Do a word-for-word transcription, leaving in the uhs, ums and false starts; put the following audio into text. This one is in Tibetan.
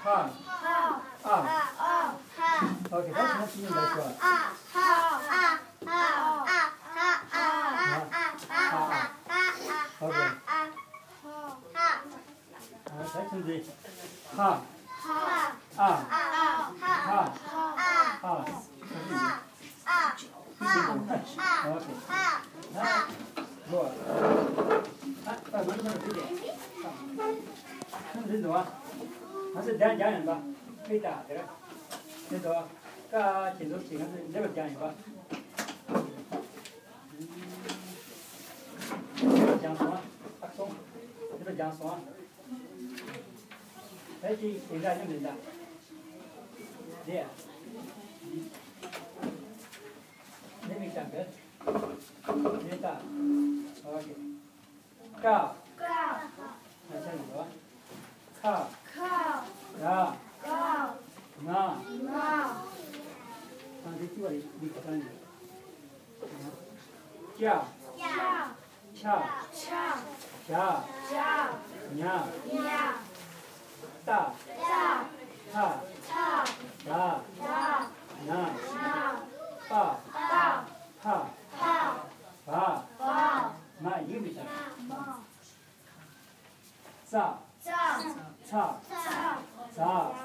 ཧ། ཨ། ཨོ་ཁེ། ད་ཕྱི་ནང་ཕྱི་ནང་འདྲ་ཤོག་ཨ། ཧ། ཨ། ཨ། ཨ། ཨ། ཨ། ཨ། ཨ། ཨ། ཨོ་ཁེ། ཨ། ད་ཁྱོད་ཚོས། ཧ། ཨ། ཨ། ཧ། ཨ། ཧ། ཨ། ཨ། ཨོ་ཁེ། ད་གོ། ད་ད་ང་ཚོ་འདི་འདི་འདུག་ཨ། ང་ཚོ་རྒྱག་རྒྱག་ཡིན་པ། ཀི་ཏ་དེ་ར། དེ་འདུག་ཨ། ཀ་ཅི་འདུག་ཅི་ང་ཚོ་འདི་ལ་རྒྱག་ཡིན་པ། འདི་ལ་རྒྱག་སོང་ཨ། ཨ་སོང་། འདི་ལ་རྒྱག་སོང་ཨ། ད་ཅི་དེ་འདྲ་ཡིན་མིན་ད། དེ། འདི་མིག་ལྟ་དགོས། འདི་ལྟ། ཨོ་ཁེ། ཀ། ཀ། ཨ་ཅག་འགྲོ། ཁ། ཁ། ག། ག། ང་། ང་། ཨ་འདི་ཅི་བ་རེད་འདི་ག་ནས། ཅ། ཅ། ཆ། ཆ། ཇ། ཇ། ཉ། ཉ། ཏ། ཏ། ཐ། ཐ། ད། ད། ན། ན། པ། པ། ཕ། ཕ། བ། བ། མ་ཡིན་མི་ཤ། མ། ཙ། ཙ། ཚ། ཚ། ཛ།